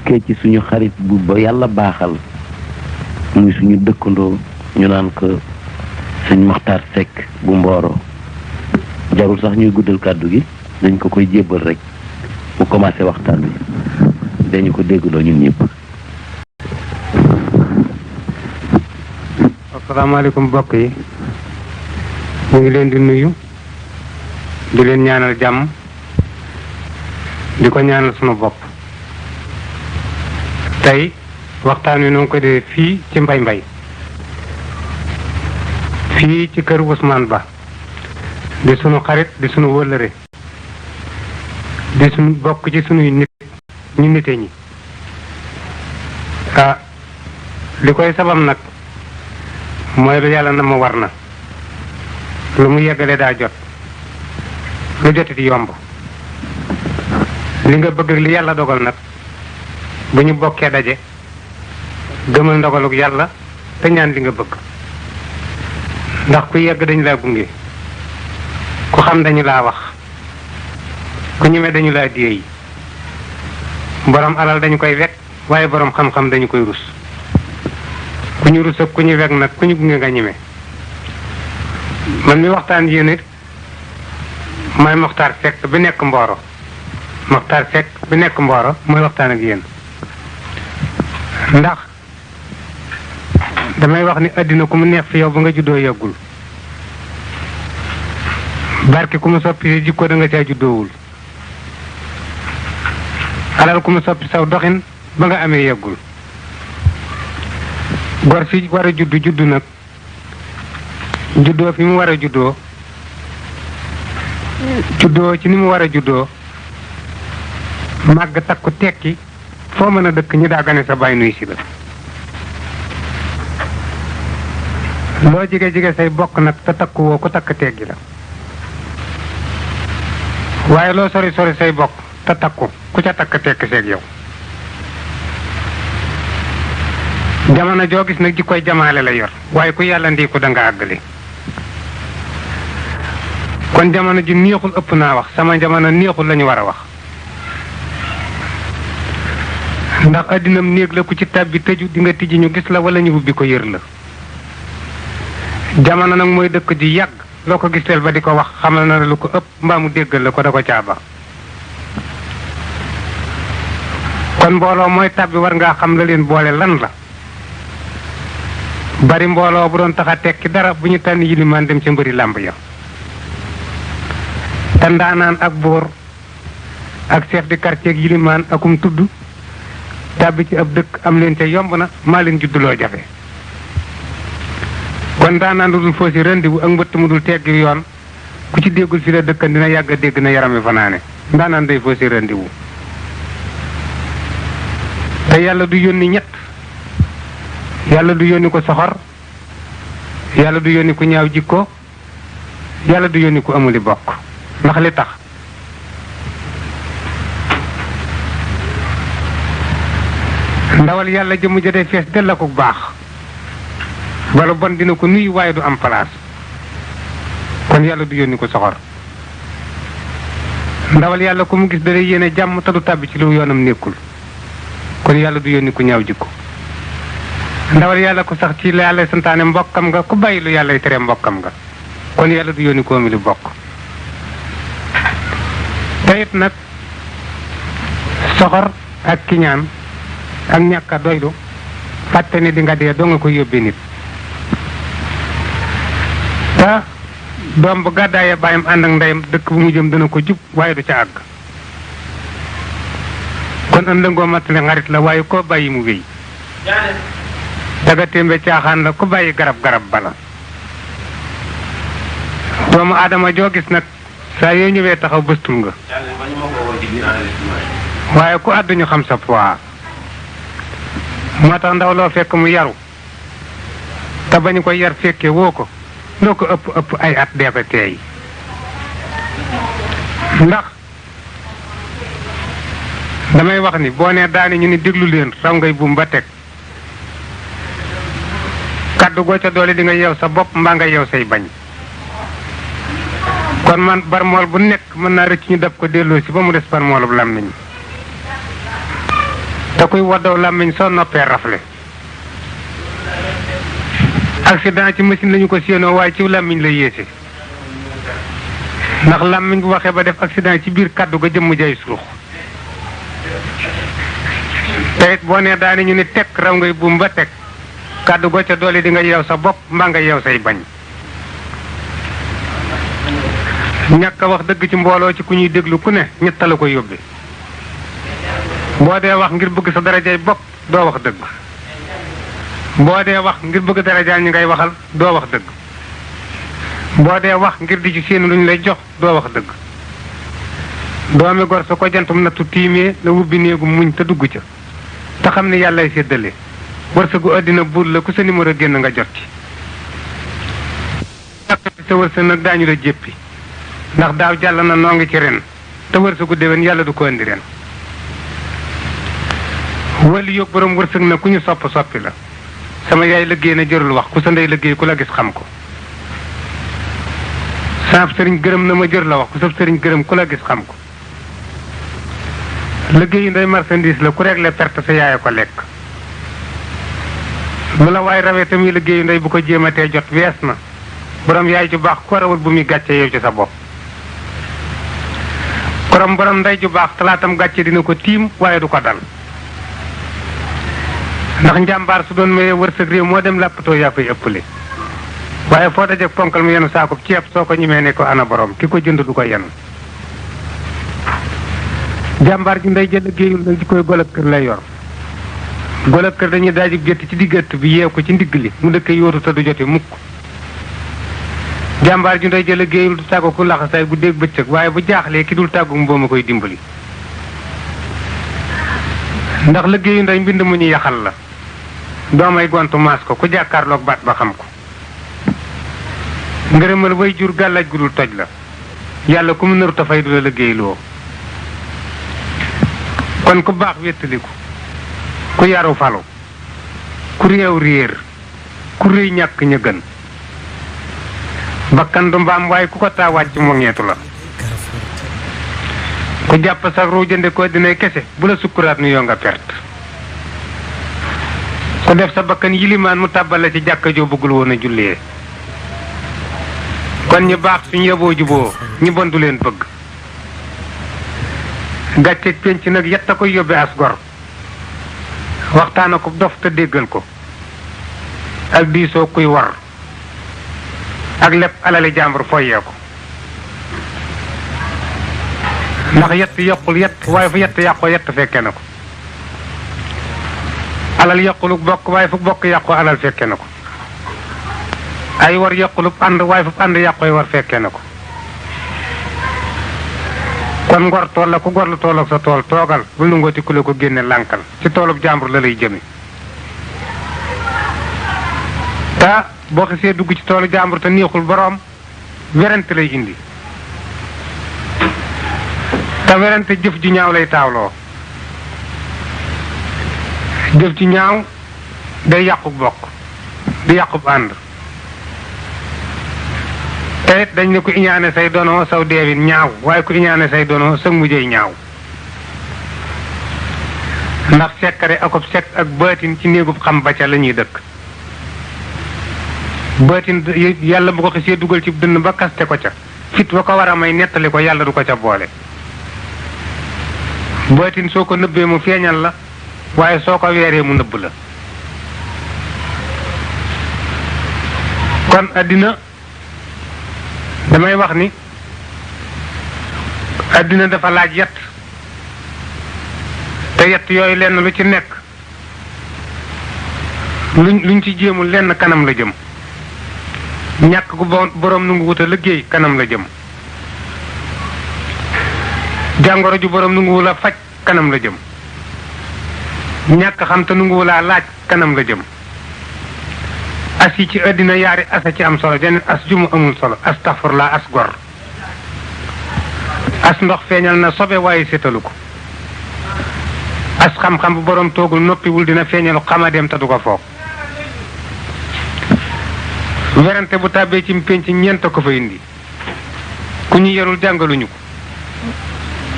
tukkee ci suñu xarit bu ba yàlla baaxal muy suñu dëkkandoo ñu naan ko sëñ Maxtaar Seck bu Mboro jarul sax ñuy guddal kàddu gi dañ ko koy jébbal rek bu commencé waxtaan wi dañu ko déggloo ñun ñëpp. asalaamaaleykum mbokk yi ñu ngi leen di nuyu di leen ñaanal jàmm di ko ñaanal sunu bopp. tey waxtaan wi noo ko dee fii ci mbay fii ci kër Ousmane Ba di sunu xarit di sunu wëllëre di sunu bokk ci sunuy nit ñu nite ñi li koy sabab nag mooy lu yàlla na ma war na lu mu yeggale daa jot lu jotit yomb li nga bëgg li yàlla dogal nag bu ñu bokkee daje gëmal ndogaluk yàlla te ñaan li nga bëgg ndax ku yegg dañu laa gunge ku xam dañu laa wax ku ñeme dañu laa déey borom alal dañu koy wekk waaye borom xam-xam dañu koy rus ku ñu rus ak ku ñu wekk nag ku ñu gunge nga ñeme man mi waxtaan yéen it may Maxtaar Seck bi nekk Mboro Maxtaar Seck bi nekk Mboro mooy waxtaan ak yéen ndax damay wax ni àddina ku mu neex fi yow ba nga juddoo yàggul barke ku mu soppi jikko da nga caa juddoowul alal ku mu soppi saw doxin ba nga amee yàggul gor fi war a juddu nag juddoo fi mu war a juddoo ci ni mu war a juddoo màgg takku tekki foo mën a dëkk ñi daa gane sa bàyyi nuy si la loo jige say bokk nag te takku woo ku takk teggi la waaye loo sori say bokk te takku ku ca takk tekki seeg yow jamono joo gis nag ji koy jamaale la yor waaye ku yàlla ndiiku da nga àggali kon jamono ji neexul ëpp naa wax sama jamono neexul lañu war a wax ndax addinam néeg la ku ci tàbbi tëju di nga tijji ñu gis la wala ñu ubbi ko yër la jamono nag mooy dëkk ji yàgg loo ko giseel ba di ko wax xamal na lu ko ëpp mbaa mu déggal la ko da ko caaba kon mbooloo mooy tàbbi war ngaa xam la leen boole lan la bari mbooloo bu doon tax a tekki dara bu ñu tànn yilimaan dem ca mbëri làmb ya te ndaanaan ak buur ak chef de quartier ak yilimaan akum tudd tàbbi ci ab dëkk am leen ca yomb na maa leen judduloo jafe kon ndaanaan lu dul foo si rendiwu ak mbëtt mu dul teggi yoon ku ci déggul fi la dëkkan dina yàgg a dégg na yarami fanaane ndaanaan day foo si rendiwu te yàlla du yónni ñett yàlla du yónni ko soxor yàlla du yónni ku ñaaw jikko yàlla du yónni ku amuli bokk ndax li tax ndawal yàlla jëmu jotee fees del la ko baax wala bon dina ko nuyu waaye du am place kon yàlla du yónni ko soxor ndawal yàlla ku mu gis da lay yéene jàmm te du tàbbi ci lu yoonam nekkul kon yàlla du yónni ku ñaaw jikko ndawal yàlla ku sax ci la yàlla santaane mbokkam nga ku bàyyi lu yàlla tere mbokkam nga kon yàlla du yónni ko mi lu bokk te it nag soxor ak kiñaan ak ñàkk a doylu fàtte ni di nga dee doo nga ko yóbbee nit te doom bu gàddaayee bàyyam ànd ak ndeyam dëkk bu mu jëm dana ko jub waaye du ca àgg kon ëndëngoo matale xarit la waaye koo bàyyi mu wéy daga témbe caaxaan la ku bàyyi garab bala doomu aadama joo gis nag saa yoo ñëwee taxaw bëstul nga waaye ku àdduñu xam sa poids moo tax ndaw loo fekk mu yaru te bañu ko yar fekke woo ko loo ko ëpp ay at dee ko teey ndax damay wax ni boo nee daani ñu ni déglu leen raw ngay buum ba teg kaddu goo ca doole di nga yeew sa bopp mbaa nga yeew say bañ kon man barmool bu nekk mën naa rëcc ñu dab ko delloo si ba mu des barmoolub làmmiñ te kuy woddaw làmmiñ soo noppee rafle accident ci machine lañu ko séenoo waaye ci làmmiñ la yéese ndax làmmiñ bu waxee ba def accident ci biir kàddu ga jëmm jay surux te it boo nee daane ñu ni teg raw ngay buum ba teg kàddu go ca doole di nga yeew sa bopp mbaa nga yeew say bañ ñàkk a wax dëgg ci mbooloo ci ku ñuy déglu ku ne ñett la ko yóbbe boo dee wax ngir bëgg sa darajay bopp doo wax dëgg boo dee wax ngir bëgg darajaal ñi ngay waxal doo wax dëgg boo dee wax ngir di ci seen lu ñu lay jox doo wax dëgg doomi gor su ko jantum nattu tiimee la wubbi néegu muñ te dugg ca te xam ne yàllay séddale wërsëgu àddina buur la ku sa numéro génn nga jot ci sa wërsëg nag daañu la jéppi ndax daaw jàll na noo ngi ci ren te wërsëgu déwén yàlla du ko indi ren wali yóg borom wërsëg na ku ñu soppi la sama yaay liggéey na jërul wax ku sa ndey liggéey ku la gis xam ko saab sëriñ gërëm na ma jër la wax ku sa sëriñ gërëm ku la gis xam ko liggéeyu ndey marchandise la ku réglé perte sa yaay ko lekk bu la waay rawee tamit liggéeyu ndey bu ko jéematee jot wees na borom yaay ju baax ko rawul bu muy gàcce yow ci sa bopp borom ndey ju baax talaatam gàcce dina ko tiim waaye du ko dal ndax njàmbaar su doon mayee wërsëg réew moo dem làppatoo yaa koy ëppale waaye foo dajeg ponkal mu yenu saakub ceeb soo ko ñimee ne ko ana borom ki ko jënd du ko yenu jàmbaar ji ndey jël liggéeyul nag ji koy golab kër lay yor golab kër dañuy daajib gétt ci diggante bi yeew ko ci ndigg li mu dëkk yóotu te du jote mukk jàmbaar ji ndey jël liggéeyul du tàggu ku laxasaay bu dégg bëccëg waaye bu jaaxlee ki dul tàggu mboom a koy dimbali ndax liggéeyu ndey mbind mu ñu yaxal la doomay gontu maas ko ku jàkkaarloog baat ba xam ko ngërëmal way jur gàllaaj gu dul toj la yàlla ku mu nëru tafay du la liggéey loo kon ku baax wéttaliku ku yaru falu ku réew réer ku rëy ñàkk ña gën bakkan du mbaam waaye ku ko taa wàcc mu ngeetu la ku jàpp sax ruu jënde ko dinay kese bu la sukkuraat nu yoo nga perte ku def sa bakkan yilimaan mu tàbbale ci jàkka joo bëggul woon a jullee kon ñu baax suñu yeboo juboo ñu bon du leen bëgg gàcceeg penc nag yett a koy yóbbe as gor waxtaana ko dof te déggal ko ak diisoo kuy war ak lépp alali jàmbur foyee ko ndax yett yokkul yett waaye fu yett yàqoo yett fekke na ko alal yokkulu bokk waaye fu bokk yàqoo alal fekke na ko ay war yokkulu ànd waaye fu ànd yàqooy war fekke na ko kon ngor tool la ku gor lu tool ak sa tool toogal bul nu ngooti ku la ko génne lànkal ci toolub jàmbur la lay jëmi te boo xisee dugg ci toolu jàmbur te neexul boroom werante lay indi te werante jëf ju ñaaw lay taawloo jëf ju ñaaw day yàqub bokk di yàqub ànd te it dañ ne ku iñaane say dono saw deewin ñaaw waaye ku iñaane say dono sa mujjey ñaaw ndax sekkare akub sekk ak baatin ci néegub xam ba ca la ñuy dëkk baatin yàlla bu ko xisee dugal ci dënn ba kaste ko ca fit ba ko war a may nettali ko yàlla du ko ca boole baatin soo ko nëbbee mu feeñal la waaye soo ko weeree mu nëbb la kon àddina damay wax ni àddina dafa laaj yett te yett yooyu lenn lu ci nekk luñ ci jéemul lenn kanam la jëm ñàkk gu boroom nu ngu wut a liggéey kanam la jëm jàngoro ju boroom nu ngu wula faj kanam la jëm ñàkk xam te nu ngu wulaa laaj kanam la jëm as yi ci àddina yaari asa ci am solo jeneen as jumu amul solo astaghfirullah as gor as ndox feeñal na sobe waaye sétalu ko as xam-xam bu boroom toogul noppiwul dina feeñalu xamadeem te du ko foog werante bu tàbbee ci pénc ñeent ko fa indi ku ñu yarul jàngaluñu ko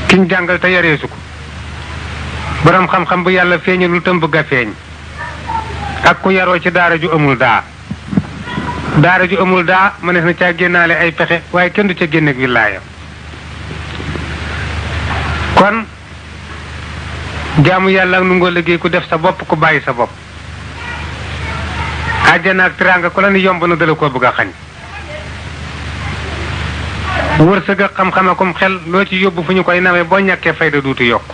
ki ñu jàngal te yareesu ko borom xam-xam bu yàlla feeñalul tam bëgg a feeñ ak ku yaroo ci daara ju amul daa daara ju amul daa mënees na caa génnaale ay pexe waaye kenn du ca génne ak wilaaya kon jaamu yàlla ak nu ngoo liggéey ku def sa bopp ku bàyyi sa bopp àjjana ak tiraanga ku la ni yomb na dala koo bëgg a xañ wërsëg ak xam-xam akum xel loo ci yóbbu fu ñu koy nawee boo ñàkkee fayda duutu yokk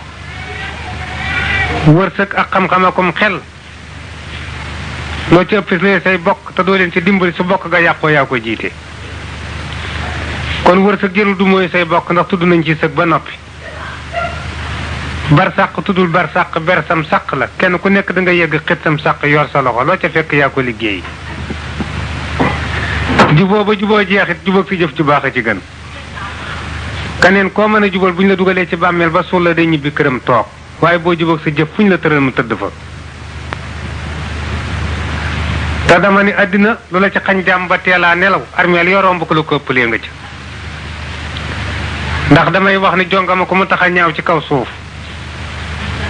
wërsëg ak xam-xam akum xel loo ci ëpp lee say bokk te doo leen ci dimbali su bokk ga yàqoo yaa ko jiite kon wërsëg jërul du mooy say bokk ndax tudd nañ ci sëg ba noppi bar sàq tuddul bar sàq ber sam sàq la kenn ku nekk da nga yegg xit sam sàq yor sa loxo loo ca fekk yaa ko liggéey juboo ba juboo jeexit jubóog si jëf ju baax a ci gën kaneen koo mën a jubal bu ñu la dugalee ci bàmmeel ba suul la day ñibbi këram toog waaye boo jubóog sa jëf fu ñu la tëral mu tëdd fa te dama ni àddina lu la ci xañ jàmm ba teelaa nelaw armeel yoo romb ko la ko ëppalee nga ci ndax damay wax ni jongama ko mu tax a ñaaw ci kaw suuf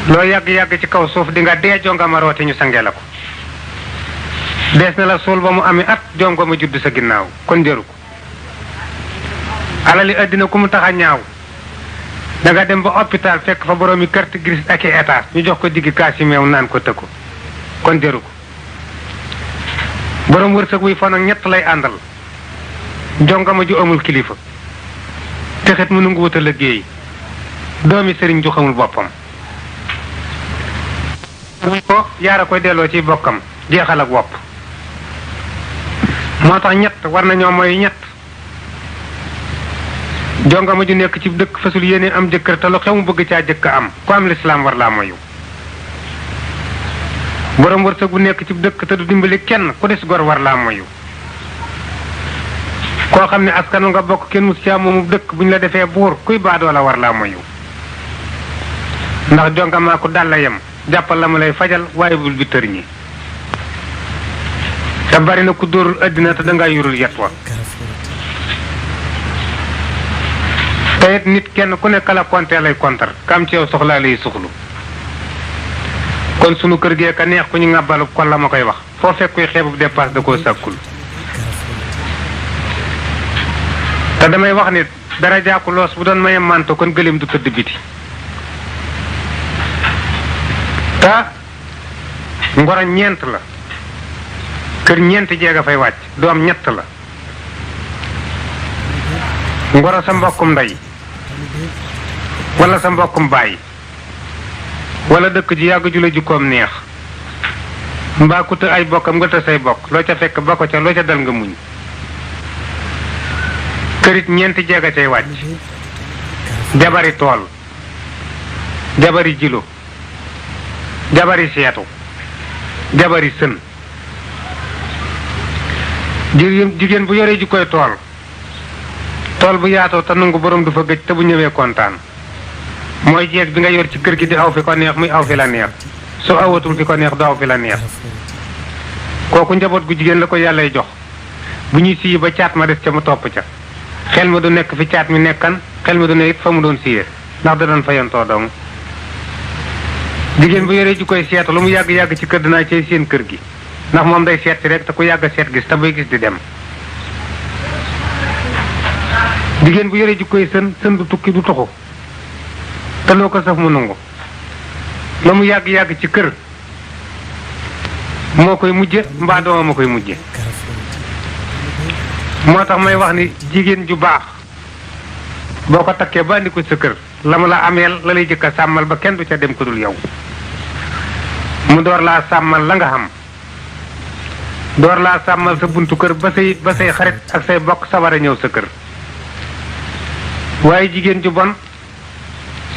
loo yàgg-yàgg ci kaw suuf di nga dee jongama roote ñu sange la ko dees na la suul ba mu amee at jongama judd sa ginnaaw kon jëru ko alali àddina ku mu tax a ñaaw da nga dem ba hôpital fekk fa boroomi carte grise ak i étage ñu jox ko diggi kaasi meew naan ko tëkku kon jëru ko borom wërsëg wuy fan ak ñett lay àndal jongama ju amul kilifa texet mu nangu wut a liggéey doomi sëriñ ju xamul boppam wuy ko yaara koy delloo ci bokkam jeexal ak wopp moo tax ñett war nañoo mooy ñett jongama ju nekk ci dëkk fasul yéene am jëkkër te lu xew mu bëgg caa jëkk am ku am lislaam war laa moyu borom wërsëg bu nekk ci dëkk te du dimbali kenn ku des gor war laa moyu koo xam ne askanu nga bokk kenn mus caa moomu dëkk bu ñu la defee buur kuy baadoo la war laa moyu ndax jongamaa ko dal la yem jàppal la mu lay fajal waaye bul bi tër ñi te bari na ku dóorul àddina te dangaa yurul yet wa te it nit kenn ku nekk la kontee lay kontar kam ci yow soxlaa lay suxlu kon sunu kër gee ka neex ku ñu ŋàbbalub kon la ma koy wax foo fekk kuy xeebub dépasse da koo sàkkul te damay wax ni dara jaaku loos bu doon mayem manto kon gëléem du tëdd biti te ngoro ñeent la kër ñeenti jeeg a fay wàcc doom ñett la ngoro sa mbokkum ndey wala sa mbokkum baay wala dëkk ji yàgg ju la jukkoom neex mbaa ku të ay bokkam nga të say bokk loo ca fekk ba ko ca loo ca dal nga muñ kërit ñeenti jeeg a cay wàcc jabari tool jabari jilo jabari seetu jabari sën jigéen bu yoree ji koy tool bu yaatoo te nangu borom du fa gëj te bu ñëwee kontaan mooy jeeg bi nga yor ci kër gi di aw fi ko neex muy aw fi la neex su awatul fi ko neex du aw fi la neex kooku njaboot gu jigéen la ko yàllay jox bu ñuy siyi ba caat ma des ca mu topp ca xel ma du nekk fi caat mi nekkan xel ma du ne it fa mu doon siyee ndax da doon fayantoo dong jigéen bu yoree ji koy seetu lu mu yàgg-yàgg ci kër dinaa cay seen kër gi ndax moom day seet si rek te ku yàgg seet gis te bay gis di dem jigéen bu yoree ji koy sën du tukki du tuxu te loo ko saf mu nangu la mu yàgg-yàgg ci kër moo koy mujje mbaa dooma ma koy mujje moo tax may wax ni jigéen ju baax boo ko takkee ba andi ko sa kër la mu la ameel la lay jëkka sàmmal ba kenn du ca dem ku dul yow mu door laa sàmmal la nga xam door laa sàmmal sa buntu kër ba say xarit ak say bokk sawar a ñëw sa kër waaye jigéen ju bon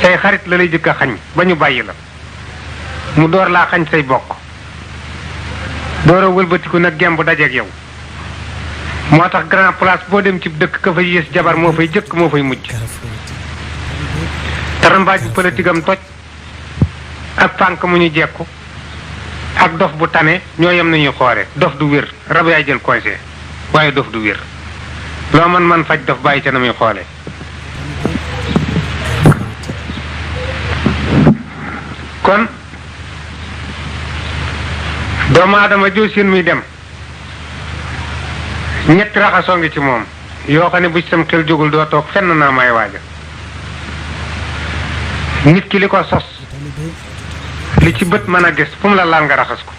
say xarit la lay jëkka xañ ba ñu bàyyi la mu door laa xañ say bokk door a wëlbatiku nag gemb dajeeg yow moo tax grand place boo dem ci dëkk ka fa yées jabar moo fay jëkk moo fay mujj tarambaaj bu politique am toj ak pànk mu ñu jekku ak dof bu tane ñoo yem nañuy xoore dof du wér rab yaay jël conseil waaye dof du wér loo man faj dof bàyyi ca na muy xoole kon doomu aadama joo seen muy dem ñetti raxasoo ngi ci moom yoo xam ne bu ci sam xel jógul doo toog fenn naa may waaja. nit ki li ko sos li ci bët mën a gis fu mu la laal nga raxas ko.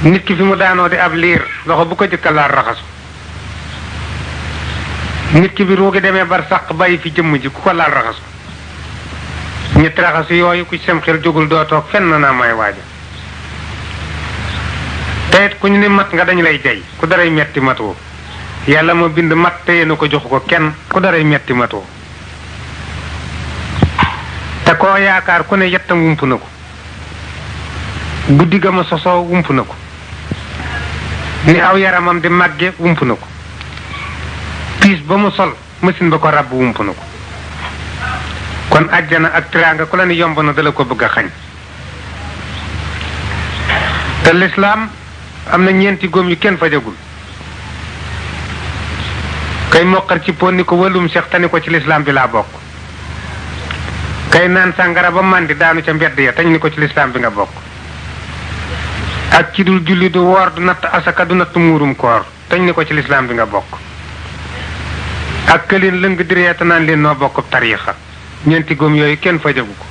nit ki fi mu daanoo di ab liir loxo bu ko jëkka laal raxasu. nit ki bi ruugi demee bar sàq bàyyi fi jëmm ji ku ko laal raxasu. ñetti raxasu yooyu ku ci sam xel jógul doo toog fenn naa may waaja. teyit ku ñu ne mat nga dañu lay jay ku daray metti matoo yàlla moo bind mat téye na ko joxu ko kenn ku daray metti matoo te koo yaakaar ku ne yettam wump na ko guddi ga ma sosoo wump na ko ni aw yaramam di màgge wump na ko piis ba mu sol machine ba ko ràbb wump na ko kon àjjana ak tiraanga ku la ni yomb na dala ko bëgg a xañ te lislaam am na ñeenti góom yu kenn fajagul kay moqar ci pon ni ko wàllum seex te ni ko ci lislaam bi laa bokk kay naan sàngara ba màndi daanu ca mbedd ya tañ ni ko ci lislaam bi nga bokk ak ci dul julli du woor du natt asaka du natt muurum koor tañ ni ko ci lislaam bi nga bokk ak këleen lëng direeta naan leen noo bokk tariixa ñeenti góom yooyu kenn fajagu ko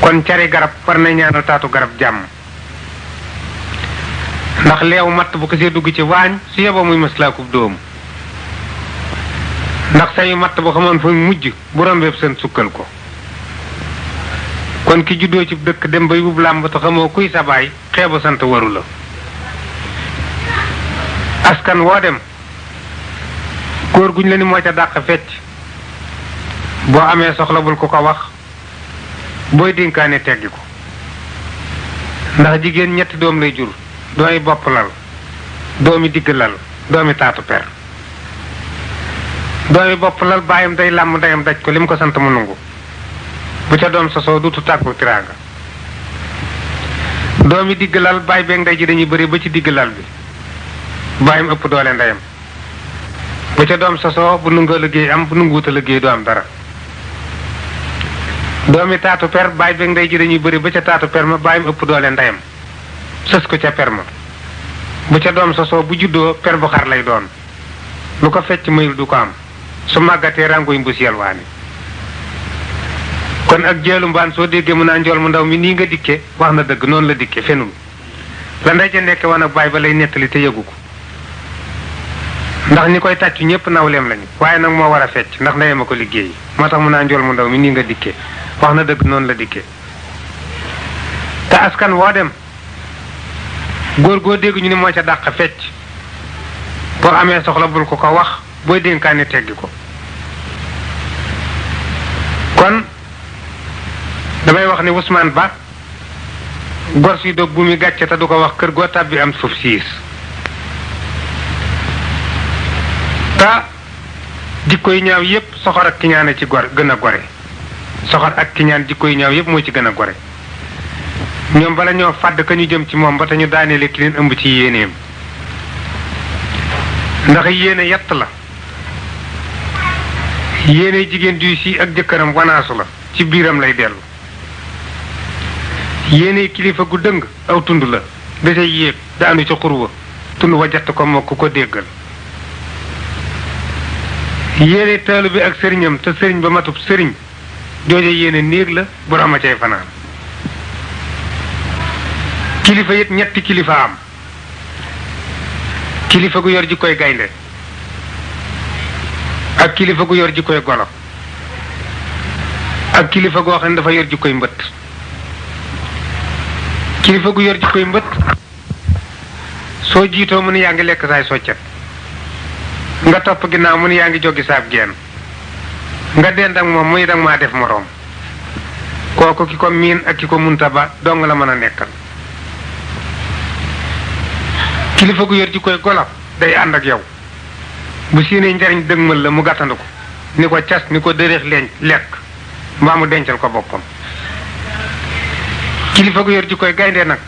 kon cari garab war na ñaanal taatu garab jàmm ndax leew matt bu ko see dugg ci waañ su yeboo muy maslaakub dóomu ndax sayu matt bu xamoon fa mujj bu rombeeb seen sukkal ko kon ki juddoo ci dëkk dem bay wub làmb te xamoo kuy sa baay xeebu sant waru la askan woo dem góor guñ la ni moo ca dàq fecc boo amee soxla bul ko ko wax booy dénkaane teggi ko ndax jigéen ñetti doom lay jur doomi bopp lal doomi digg lal doomi taatu per doomi bopp lal baayam day làmm ndeyam daj ko li mu ko sant mu nangu bu ca doom sosoo dutu tàggu tiraanga doomi digg lal baay beeg ndey ji dañuy bëri ba ci digg lal bi baayam ëpp doole ndeyam bu ca doom sosoo bu nungoo liggéey am bu nunguuta liggéey du am dara doomi taatu per baay beeg ndey ji dañuy bëri ba ca taatu per ma baayam ëpp doole ndeyam sës ko ca per ma bu ca doom sosoo bu juddoo per bu xar lay doon lu ko fecc mayul du ko am su màggatee rangoy mbus yalwaani kon ak jeelu mbaan soo déggee mu naa njool mu ndaw mi nii nga dikke wax na dëgg noonu la dikke fenul la ndey ja nekk wan ak baay ba lay nettali te yëgu ko ndax ñi koy tàccu ñépp nawleem lañu waaye nag moo war a fecc ndax ndeyam a ko liggéey moo tax mu naa njool mu ndaw mi nii nga dikke wax na dëgg noonu la dikke te askan woo dem góor goo dégg ñu ni moo ca dàq fecc boo amee soxla bul ko ko wax booy dénkaane teggi ko kon damay wax ni Ousmane Ba gor si dog bu muy gàcce te du ko wax kër goo tàbbi am suuf siis te jikko yu ñaaw yépp soxor ak kiñaan a ci gën a gore soxor ak kiñaan jikko yu ñaaw yépp moo ci gën a gore ñoom bala ñoo fàdd ka ñu jëm ci moom ba te ñu daaneele ki leen ëmb ci yéeneem ndax yéene yett la yéene jigéen juy si ak jëkkëram wanaasu la ci biiram lay dellu yéene kilifa gu dëng aw tund la dasay yéeg daanu ca xurwa tund wa jatt ko moo ku ko déggal yéene taalu bi ak sëriñam te sëriñ ba matub sëriñ jooja yéene néeg la borom a cay fanaan kilifa yit ñetti kilifa am kilifa gu yor ji koy gaynde ak kilifa gu yor ji koy golo ak kilifa goo xam ne dafa yor ji koy mbëtt kilifa gu yor ji koy mbëtt soo jiitoo mu ne yaa ngi lekk saay soccet nga topp ginnaaw mu ne yaa ngi joggi saab geen nga dend ak moom muy dang maa def moroom kooku ki ko miin ak ki ko munta ba dong la mën a nekkal kilifa gu yor ji koy golo day ànd ak yow bu siinee njariñ dëgmal la mu gàttandu ko ni ko cas ni ko dërëx leen lekk mbaa mu dencal ko boppam kilifa gu yor ji koy gaynde nag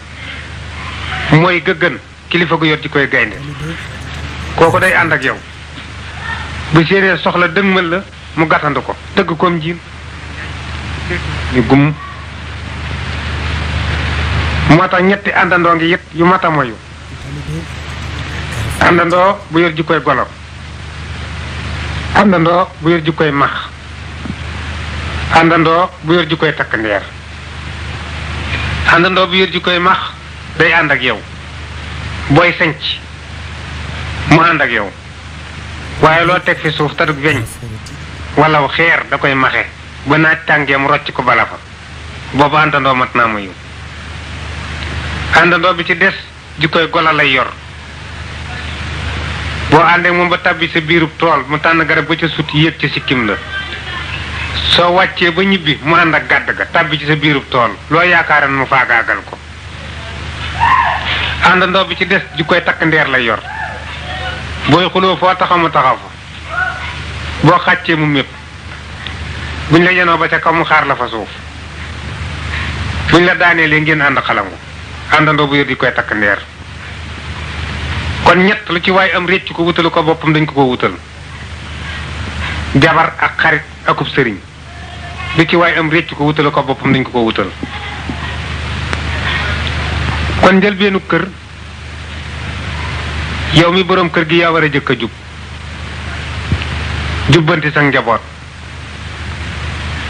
mooy gëggën kilifa gu yor ji koy gaynde kooku day ànd ak yow bu séenee soxla dëgmal la mu gàttandu ko tëgg koom jiin ñu gum moo tax ñetti àndandoo ngi yit yu mata moyu àndandoo bu yor jikkoy golo àndandoo bu yor jikkoy max àndandoo bu yor jikkoy takk ndeer àndandoo bu yor jikkoy max day ànd ak yow booy sanc mu ànd ak yow waaye loo teg fi suuf tadug weñ wala xeer da koy maxe ba naaj tàngee mu rocc ko bala fa boobu àndandoo mat naa muyu àndandoo bi ci des jikkoy gola lay yor boo àndee moom ba tàbbi sa biirub tool mu tànn garab ba ca sut yéeg ca sikkim la soo wàccee ba ñibbi mu ànd ak gàdd ga tàbbi ci sa biirub tool loo yaakaaran mu faagaagal ko àndandoo bi ci des jikkoy takk ndeer lay yor booy xuloo foo taxaw mu taxaw fa boo xàccee mu mépp buñ la yenoo ba ca kaw mu xaar la fa suuf buñ la daanee lee ngeen ànd xalangu àndandoo bu yor jikkoy takk ndeer kon ñett lu ci waay am récc ko wutalu ko boppam dañ ko wutal jabar ak xarit akub sëriñ lu ci waay am récc ko wutalu ko boppam dañ ko wutal kon njëlbeenu kër yow mi boroom kër gi yaa war a jëkk a jub jubbanti sa njaboot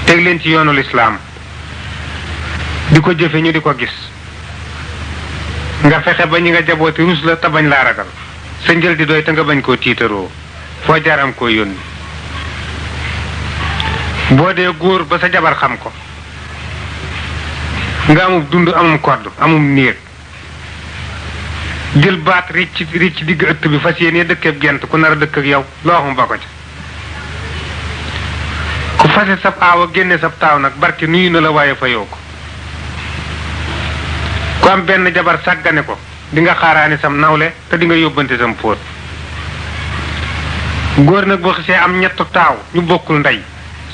teg leen ci yoonu lislaam di ko jëfe ñu di ko gis nga fexe ba ñi nga jabooti rus la te bañ laa ragal sa njël di doy te nga bañ koo tiitaroo foo jaar am koo yónni boo dee góor ba sa jabar xam ko nga amum dund amum kodd amum néeg jël baat ricc digg ëtt bi fas yéene dëkkeeb gent ku nar a dëkk ak yow loo xam ba ko ca ku fase sab aawa génne sab taaw nag barke nuyu na la waaye fa yow ko ku am benn jabar sàggane ko di nga xaaraani sam nawle te di nga yóbbante sam póot góor nag boo xisee am ñettu taaw ñu bokkul ndey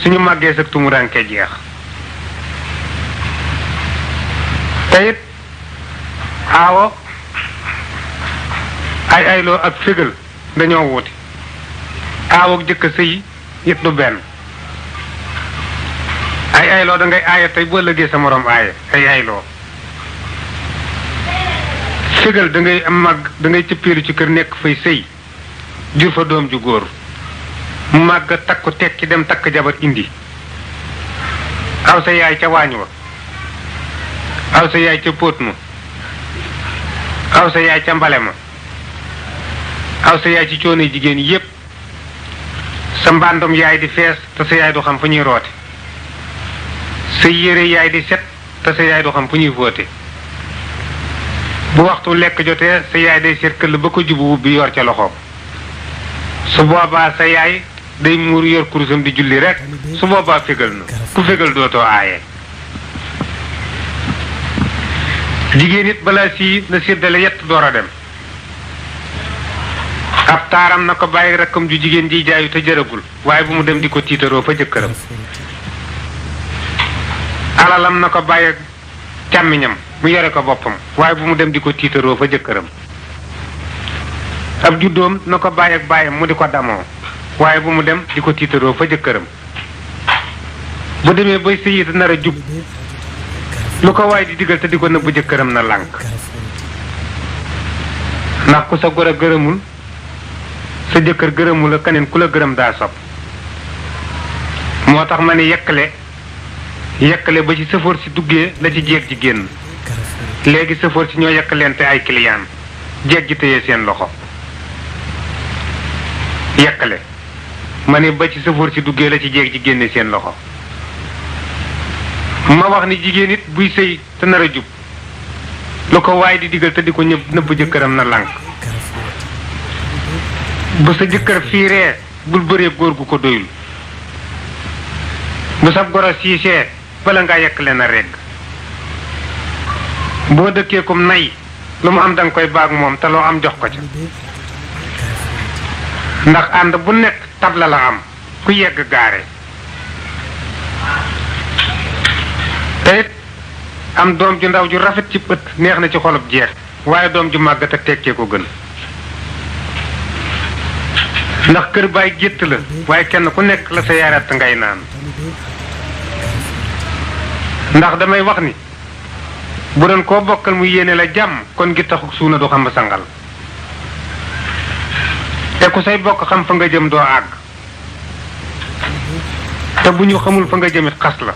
suñu màggee sa tumuraanke jeex te it aawo ay ayloo ak fégal dañoo wuti aawo ak jëkk sëy it du benn ay ayloo da ngay aaya tey boo ëllëgee sa moroom aaya ay ayloo fégal da ngay am màgg da ngay cëppeelu ci kër nekk fay sëy jur fa doom ju góor mu màgg takku tekki dem takk jabar indi aw sa yaay ca waañ wa aw sa yaay ca póot ma aw sa yaay ca mbale ma aw sa yaay ci coono jigéen yépp sa mbàndum yaay di fees te sa yaay du xam fu ñuy roote sa yére yaay di set te sa yaay du xam fu ñuy fóote bu waxtu lekk jotee sa yaay day seet këll ba ko jubu bi yor ca loxoom su boobaa sa yaay day muur yor kurusam di julli rek su boobaa fégal na ku fégal dootoo aaye jigéen it balaa sii na séddale yett door a dem ab taaram na ko bàyyi rakkam ju jigéen ji jaayu te jëragul waaye bu mu dem di ko tiitaroo fa jëkkëram alalam na ko bàyyi càmmiñam mu yore ko boppam waaye bu mu dem di ko tiitaroo fa jëkkëram ab juddoom na ko bàyyi ak bàyyam mu di ko damoo waaye bu mu dem di ko tiitaroo fa jëkkëram bu demee bay sëyit nar a jub lu ko waay di digal te di ko nëbbu jëkkëram na lànk ndax ku sa gor a gërëmul sa jëkkër gërëmul la keneen ku la gërëm daa sopp moo tax ma ne yekkale ba ci sëfoor si duggee la ci jeeg ji génn léegi sëfoor si ñoo yekkaleente ay client jeeg ji téye seen loxo yekkale ma ne ba ci sëfoor si duggee la ci jeeg ji génne seen loxo ma wax ni jigéen it buy sëy te nar a jub lu ko waay di digal te di ko nëbb jëkkëram na lànk bu sa jëkkër fiiree bul bëree góor gu ko doyul bu sab goro siisee bala ngaa yekkale na regg boo dëkkee kum nay lu mu am danga koy baag moom te loo am jox ko ca ndax ànd bu nekk tabla la am ku yegg gaare te it am doom ju ndaw ju rafet ci ëtt neex na ci xolub jeex waaye doom ju màggat ak tekkee ko gën ndax kër baay gétt la waaye kenn ku nekk la sa yarat ngay naan ndax damay wax ni bu doon koo bokkal mu yéene la jàmm kon gi taxu suuna du xam sangal te ku say bokk xam fa nga jëm doo àgg te bu ñu xamul fa nga jëmit xas la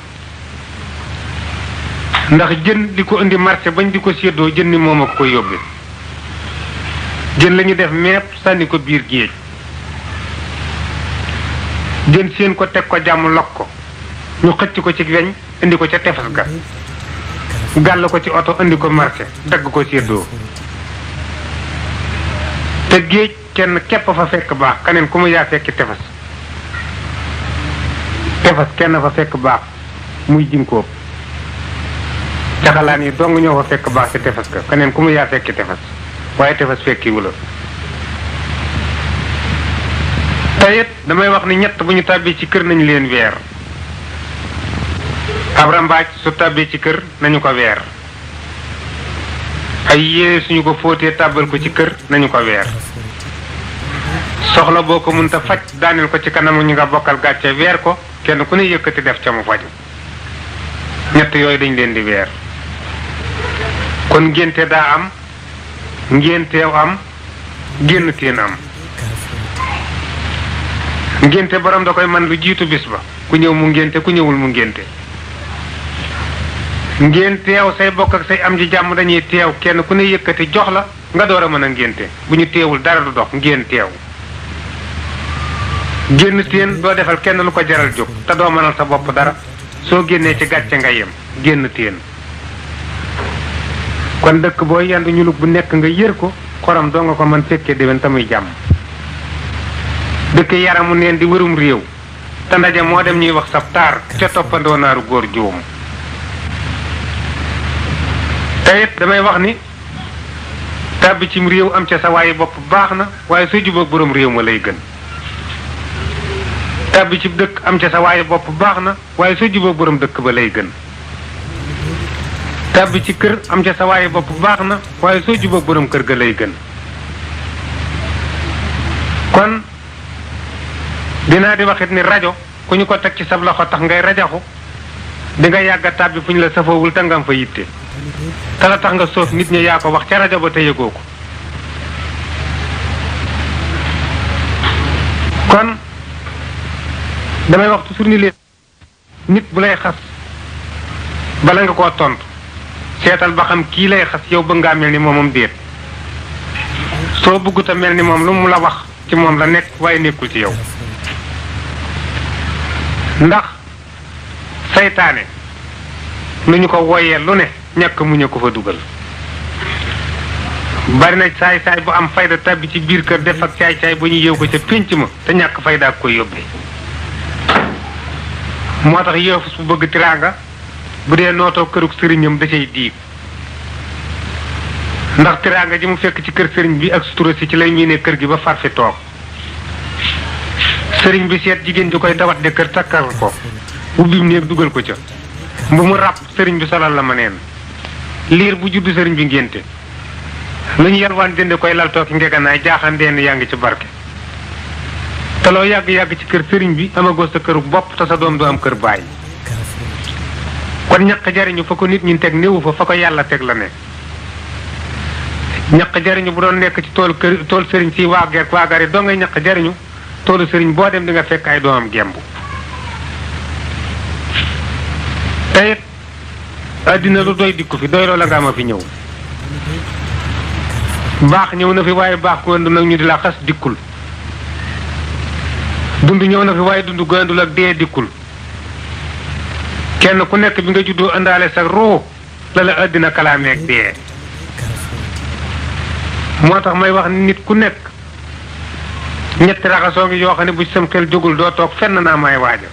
ndax jën di ko indi marché bañ di ko séddoo jën ni moom a ko yóbbe jën lañu def mepp sànni ko biir géej jën seen ko teg ko jàmm lok ko ñu xëcc ko ci weñ indi ko ca tefes ga gàll ko ci oto indi ko marché dagg ko séddoo te géej kenn képp fa fekk baax keneen ku mu yaa fekki tefes tefes kenn fa fekk baax muy jinkoob caxalaan yi dong ñoo fa fekk baax ci tefes ga keneen ku mu yaa fekki tefes waaye tefes fekkiwu la te it damay wax ni ñett bu ñu tàbbee ci kër nañu leen weer ab rambaaj su tàbbee ci kër nañu ko weer ay yére suñu ko fóotee tàbbal ko ci kër nañu ko weer soxla boo ko mënta faj daaneel ko ci kanamu ñu nga bokkal gàcce weer ko kenn ku ne yëkkati def ca mu faju ñett yooyu dañ leen di weer kon ngénte daa am ngénteew am génn teen am ngénte borom da koy man lu jiitu bis ba ku ñëw mu ngénte ku ñëwul mu ngénte ngeen teew say bokk ak say am ji jàmm dañuy teew kenn ku ne yëkkati jox la nga door a mën a ngénte bu ñu teewul dara du dox ngeen teew génn teen doo defal kenn lu ko jaral jóg te doo mënal sa bopp dara soo génnee ci gàcce nga yem génn teen kon dëkk boo yendu ñulug bu nekk nga yër ko xorom doo nga ko mën fekkee déwén tamuy jàmm dëkk yaramu neen di wërum réew te ndaje moo dem ñuy wax sab taar ca toppandoo naaru góor juum te it damay wax ni tàbbi cim réew am ca sa waaye bopp baax na waaye soo jubóog boroom réew ma lay gën tàbbi ci dëkk am ca sa waaye bopp baax na waaye soo jubóog boroom dëkk ba lay gën tàbbi ci kër am ca sa waaye bopp baax na waaye soo jubóog boroom kër ga lay gën kon dinaa di waxit ni rajo ku ñu ko teg ci sab loxo tax ngay rajaxu di nga yàgga tàbbi fu ñu la safoowul te nga am fa yitte te la tax nga soof nit ñi yaa ko wax ca rajo ba te yëgoo ko kon damay wax toujours ni leen nit bu lay xas bala nga koo tontu seetal ba xam kii lay xas yow bëgg ngaa mel ni moomam déet soo bëggut a mel ni moom lu mu la wax ci moom la nekk waaye nekkul ci yow ndax saytaane lu ñu ko woyee lu ne ñàkk muñ a ko fa dugal bari na saay-saay bu am fayda tabbi ci biir kër def ak caay-caay bu ñu yeew ko ca pénc ma te ñàkk fayda ak koy yóbbee moo tax yéefus bu bëgg tiraanga bu dee nootoo kërug sëriñam da cay diig ndax tiraanga ji mu fekk ci kër sëriñ bi ak sutura si ci lay miine kër gi ba far fi toog sëriñ bi seet jigéen ji koy dawat de kër takkal ko ubbi néeg dugal ko ca bu mu ràpp sëriñ bi solal la ma neen liir bu juddu sëriñ bi ngénte lu ñu yalwaan jënde koy lal tooki ngeganaay jaaxandeen yaa ngi ci barke te loo yàgg-yàgg ci kër sëriñ bi amagoo sa këru bopp te sa doom du am kër baay kon ñaq jariñu fa ko nit ñi teg néewu fa ko yàlla teg la ne ñaq jariñu bu doon nekk ci tool sëriñ si waagari doo ngay ñaq jariñu toolu sëriñ boo dem di nga fekk ay doomam gembu teyit àddina lu doy dikku fi doy loo la nga ma fi ñëw baax ñëw na fi waaye baax ku ëndu nag ñu di la xas dikkul dund ñëw na fi waaye dund gu àndul ak dee dikkul kenn ku nekk bi nga juddoo àndaale sa ruu la la àddina kalaameeg dee moo tax may wax nit ku nekk ñetti raxasoo ngi yoo xam ne bu ci sam xel jógul doo toog fenn naa may waaja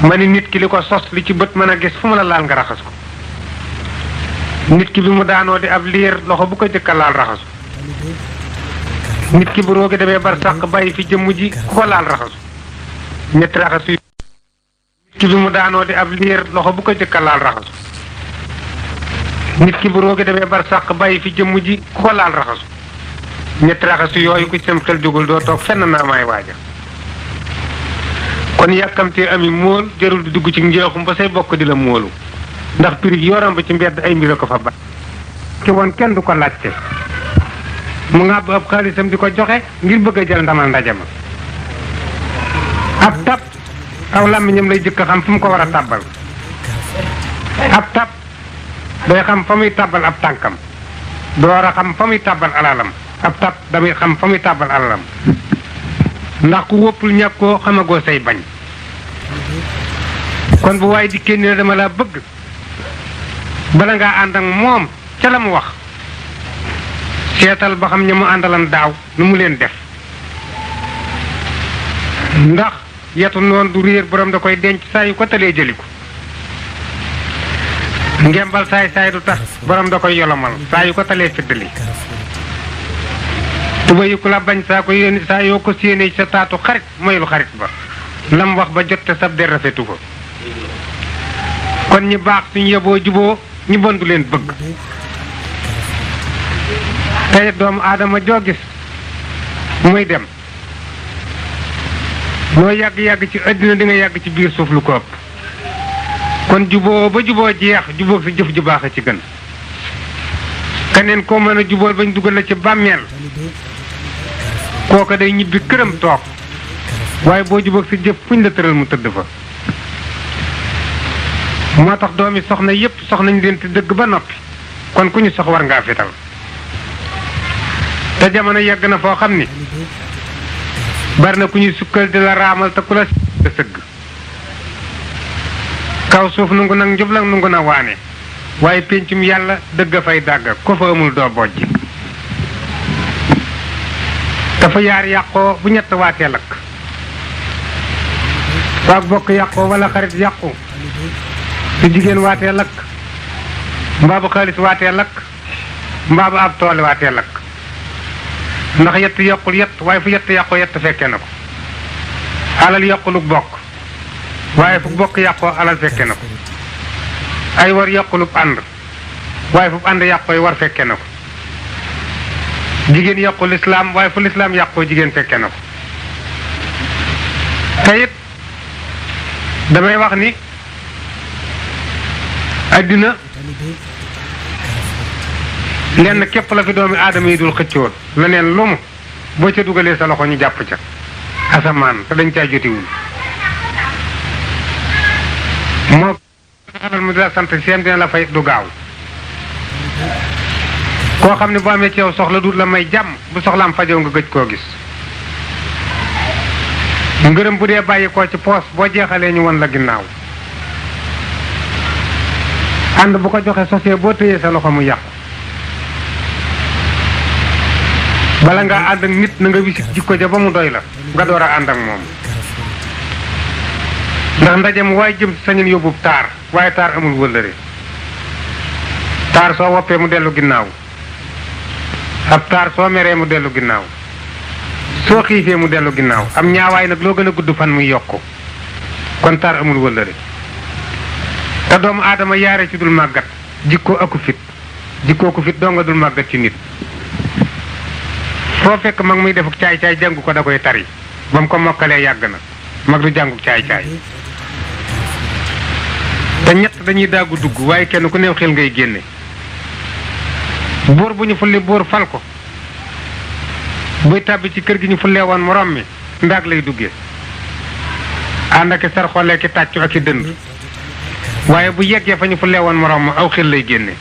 ma ni nit ki li ko sos li ci bët mën a gis fu mu la laal nga raxas ko nit ki bi mu daanoo di ab liir loxo bu ko jëkka laal raxasu nit ki bu roogi demee bar sàq bàyyi fi jëmm ji ku ko laal raxasu ñetti raxasu nit ki bi mu daanoo di ab liir loxo bu ko jëkka laal raxasu nit ki bu roogi demee bar sàq bàyyi fi jëmm ji ku ko laal raxasu ñetti raxasu yooyu ku ci sam xel jógul doo toog fenn naa may waaja kon yàkkamtee ami móol jarul di dugg ci njeexum ba say bokk di la móolu ndax prix yoram ba ci mbedd ay mbir ko fa ba ki woon kenn du ko laajte mu ngàbb ab xaalisam di ko joxe ngir bëgg a jël ndamal ndaje ma ab tab aw làmmiñam lay jëkk xam fu mu ko war a tàbbal ab tab day xam fa muy tàbbal ab tànkam door a xam fa muy tàbbal alalam ab tab damay xam fa muy tàbbal alalam ndax ku wóppul ñàkkoo xamagoo say bañ kon bu waaye di kenn ne dama laa bëgg bala ngaa ànd ak moom ca la mu wax seetal ba xam ña mu àndalan daaw nu mu leen def ndax yetu noonu du réer borom da koy denc saa yu ko talee jëli ko ngembal saay saay du tax borom da koy yolomal saa yu ko talee fiddali tuba yu ku la bañ saa yoo ko séenee sa taatu xarit moyul xarit ba lam wax ba jot te sab der rafetu ko kon ñi baax suñu yeboo juboo ñi bon du leen bëgg tey doomu aadama joo gis muy dem loo yàgg-yàgg ci àddina di nga yàgg ci biir suuf lu ko ëpp kon juboo ba juboo jeex juboo sa jëf ju baax a ci gën keneen koo mën a jubool bañ dugal la ci bàmmeel kooka day ñibbi këram toog waaye boo jubóog sa jëf fuñ la tëral mu tëdd fa moo tax doomi soxna yépp soxnañ leen te dëgg ba noppi kon ku ñu sox war ngaa fital te jamono yegg na foo xam ni bari na ku ñuy sukkal di la raamal te ku la sëgg kaw suuf nungu nag njublag nungu na waane waaye péncum yàlla dëgg a fay dàgg ko fa amul doo bojj dafa yaar yàqoo bu ñett waatee lakk waag bokk yàqoo wala xarit yàqu su jigéen waatee lakk mbaa bu xaalis waatee lakk mbaa bu ab tool waatee lakk ndax yett yokkul yett waaye fu yett yàqoo yett fekke na ko alal yokkuluk bokk waaye fu bokk yàqoo alal fekke na ko ay war yokkuluk ànd waaye fu ànd yàqoo war fekke na ko jigéen yàqu lislaam waaye fu lislaam yàqoo jigéen fekke na ko te it damay wax ni addina lenn képp la fi doomi aadama yi dul xëccoon leneen lu mu boo ca dugalee sa loxo ñu jàpp ca asamaan te dañ caa jotiwul moo alal mu di la sant seen dina la fay du gaaw koo xam ne boo amee ci yow soxla du la may jàmm bu soxlaam fajoo nga gëj koo gis ngërëm bu dee bàyyi koo ci poos boo jeexalee ñu won la ginnaaw ànd bu ko joxe sosee boo tëyee sa loxo mu yàqu bala ngaa ànd ak nit na nga wisit jikko ja ba mu doy la nga door a ànd ak moom ndax ndaje mu waaye jëm sañun yóbbu taar waaye taar amul wëllëre taar soo woppee mu dellu ginnaaw ab taar soo meree mu dellu ginnaaw soo xiifee mu dellu ginnaaw am ñaawaay nag loo gën a gudd fan muy yokku kon taar amul wëllëre te doomu aadama yaare ci dul màggat jikkoo aku fit jikkoo ku fit doo nga dul màggat ci nit foo fekk mag muy defuk caay-caay jàngu ko da koy tari ba mu ko mokkalee yàgg na mag du jànguk caay-caay te ñett dañuy daagu dugg waaye kenn ku neew xel ngay génne buur bu ñu fulli buur fal ko buy tàbbi ci kër gi ñu fullee woon morom mi ndaag lay duggee ànd ak sar xoolee ki tàccu ak i dënd waaye bu yeggee fa ñu fullee woon morom ma aw xel lay génne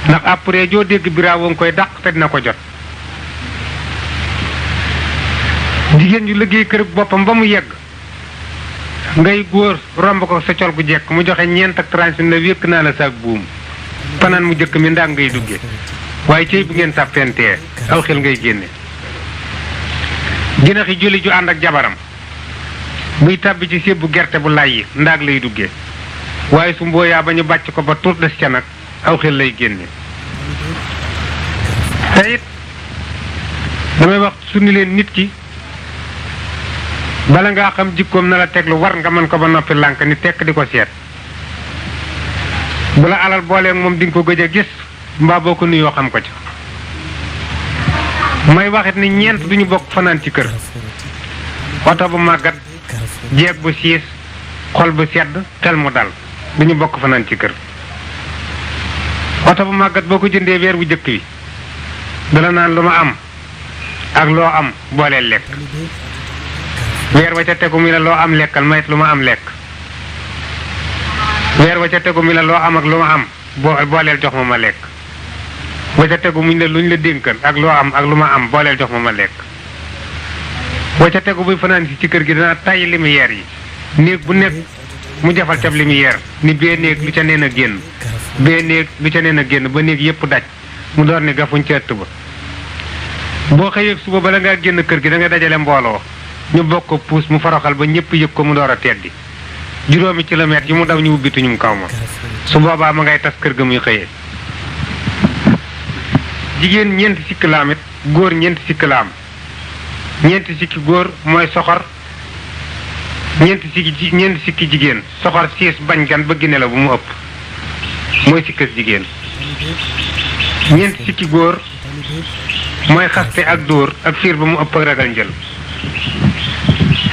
ndax après joo dégg biraawo nga koy dàq te dina ko jot jigéen ñu liggéey kër boppam ba mu yegg ngay góor romb ko sa col gu jekk mu joxe ñeent ak tranche na wékk naa la saak buum fanaan mu jëkk mi ndaag ngay duggee waaye cey bu ngeen sàppentee aw xel ngay génne jinaxi julli ju ànd ak jabaram buy tàbbi ci sébbu gerte bu lay yi ndaag lay duggee waaye su mbooyaa ba ñu bàcc ko ba tuut des ca nag aw xel lay génne te it damay wax su ni leen nit ki bala ngaa xam jikkoom na la teglu war nga mën ko ba noppi lànk ni tekk di ko seet bu la alal booleeg moom di nga ko gëj a gis mbaa boo ko nuyoo xam ko ci may waxit ni ñeent duñu bokk fanaan ci kër oto bu màggat jeeg bu siis xol bu sedd tel mu dal duñu bokk fanaan ci kër. oto bu màggat boo ko jëndee weer bu jëkk bi dala naan lu ma am ak loo am booleel lekk weer wa ca tegu mi la loo am lekkal mayit lu ma am lekk weer wa ca tegu mi la loo am ak lu ma am booleel jox ma lekk wa ca tegu muñ la luñ la dénkal ak loo am ak lu ma am booleel jox ma lekk wa ca tegu buy fanaan si ci kër gi dana tay lumière yi néeg bu nekk mu jafal cab lumière ni bee néeg lu ca neen a génn bee néeg lu ca neen a génn ba néeg yépp daj mu door ni gafuñ ca ëtt ba boo xëyee suba bala ngaa génn kër gi da nga dajale mbooloo ñu bokk ko puus mu foroxal ba ñëpp yëg ko mu door a teddi juróomi kilomètres yi mu daw ñu ubbituñum kaw ma su boobaa ma ngay tas kër ga muy xëyee. jigéen ñeenti sikki laam it góor ñeenti sikki laam ñeenti sikki góor mooy soxor ñeenti sikki jigéen soxor siis bañ gan bëgg ne la bu mu ëpp mooy sikkas jigéen. ñeenti sikki góor mooy xaste ak dóor ak fiir ba mu ëpp ak ragal njël.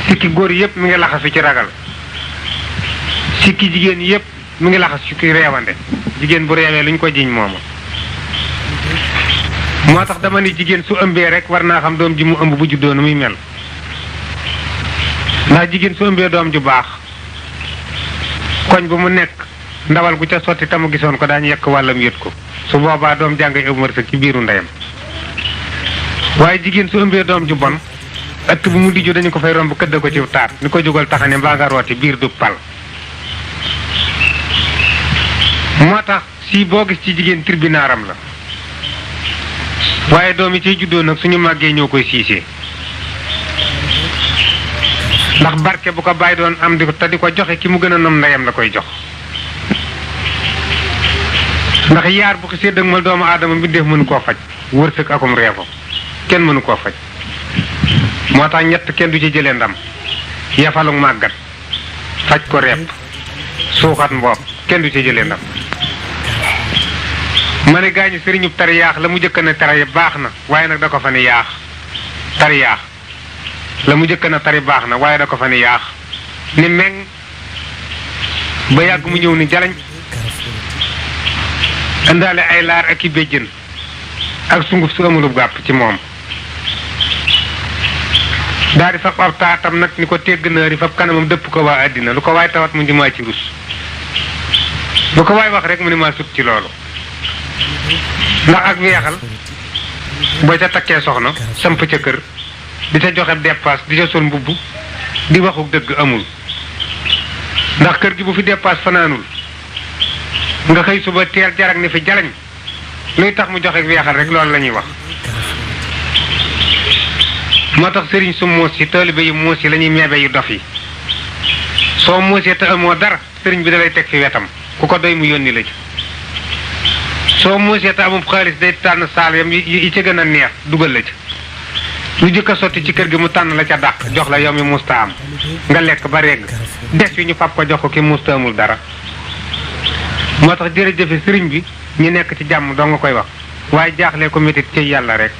sikki góor yépp mi ngi laxasu ci ragal sikki jigéen yépp mi ngi laxas ci reewande jigéen bu reewee luñ ko jiñ mooma. moo tax dama ni jigéen su ëmbee rek war naa xam doom ji mu ëmb bu juddoo nu muy mel ndax jigéen su ëmbee doom ju baax koñ bu mu nekk ndawal gu ca sotti tamu gisoon ko daañu yekk wàllam yët ko su boobaa doom jàngay ëmb wërsëg ci biiru ndeyam. waaye jigéen su ëmbee doom ju bon ëtt bu mu dijju dañu ko fay romb këdd ko ci taat ni ko jógal taxane mbaa nga rooti biir du pal. moo tax si boo gis ci jigéen tribunaaram la waaye doom yi ciy juddoo nag suñu màggee ñoo koy siisee ndax barke bu ko bàyyi doon am di ko te di ko joxe ki mu gën a nom ndeyam la koy jox. ndax yaar bu ko sédd mal doomu aadama mbindeef mënu koo faj wërsëg akum reefo kenn mënu koo faj. moo tax ñett kenn du ci jëlee ndam yafalug màggat faj ko repp suuxat mboob kenn du ci jëlee ndam. ma ne gaañu sëriñub tari yaax la mu jëkk na tari baax na waaye nag da ko fa ni yaax tari yaax la mu jëkk na tari baax na waaye da ko fa ni yaax ni meng ba yàgg mu ñëw ni jalañ indaale ay laar ak i béjjën ak sunguf su amulub gàpp ci moom daal di fab ab taatam nag ni ko tegg naari fab kanamam dëpp ko waa àddina lu ko waay tawat mu di maa ci rus lu ko waay wax rek mu ni maa sut ci loolu ndax ak weexal boo ca takkee soxna samp ca kër di ca joxe dépasse di ca sol mbubb di waxuk dëgg amul ndax kër gi bu fi dépasse fanaanul nga xëy suba teel jarag ne fi jalañ luy tax mu joxe weexal rek loolu la ñuy wax. moo tax sëriñ su muus yi taalibe yu muus yi la ñuy meebe yu dof yi soo muusee te amoo dara sëriñ bi da lay teg fi wetam ku ko doy mu yónni la ci. soo muusee te amul xaalis day tànn saal yam yi ca gën a neex dugal la ci lu jëkk a sotti ci kër gi mu tànn la ca dàq jox la yow mi musta am nga lekk ba regg des wi ñu fab ko jox ko ki musta amul dara. moo tax jërëjëfe sëriñ bi ñu nekk ci jàmm doo nga koy wax waaye jaaxlee ko métit ci yàlla rek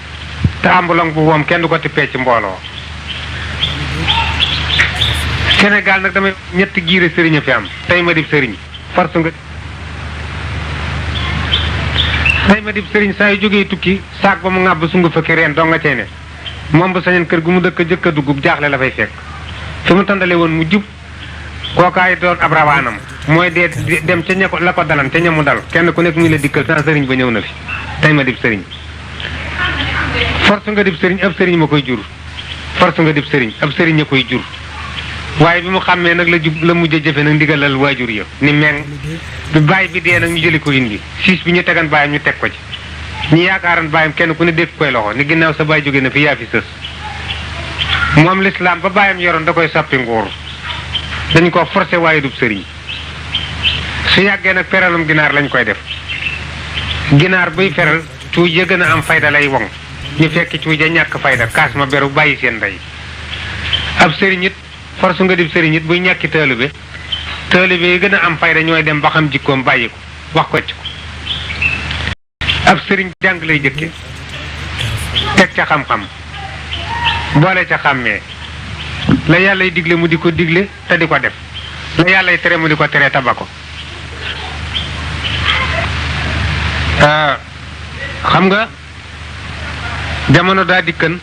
te ambulong bu woom kenn du ko tippee ci mbooloo. Sénégal nag damay ñetti giire sëriñ a fi am tey ma dib sëriñ farsu nga tey ma dib sëriñ saa yu jógee tukki saak ba mu ŋàbb sungu fekki reen doo nga cee ne moom bu sañeen kër gu mu dëkk jëkk a dugub jaaxle la fay fekk fi mu tàndale woon mu jub kookaay doon ab rawaanam mooy dee dem ca ña ko la ko dalan ca ñamu dal kenn ku nekk muy la dikkal sans sëriñ ba ñëw na fi tey ma dib sëriñ. force nga dib sëriñ ab sëriñ ma koy jur force nga dib sëriñ ab sëriñ a koy jur waaye bi mu xàmmee nag la mujj a jëfe nag ndigalal waajur ya ni meng bi bàyyi bi dee nag ñu jëli ko indi siis bi ñu tegan bàyyam ñu teg ko ci ñu yaakaaran bàyyam kenn ku ne dégg koy loxo ni ginnaaw sa bàyyi jóge na fi yaa fi sës moom lislaam ba bàyyam yoroon da koy soppi nguur dañ ko forcé waaye dub sëriñ su yàggee nag feralum ginaar lañ koy def ginaar buy feral cuuj ya gën a am fayda lay woŋ ñu fekk cuuj ja ñàkk fayda kaas ma beru bàyyi seen ndey ab sëriñ it force nga dib sëriñ it buy ñàkki taalibe yi gën a am fayda ñooy dem ba xam jikkoom bàyyi ko wax ko ci ko ab sëriñ jàng lay jëkke teg ca xam-xam boole ca xàmmee la yàllay digle mu di ko digle te di ko def la yàllay tere mu di ko tere taba ko xam nga jamono daa dikkan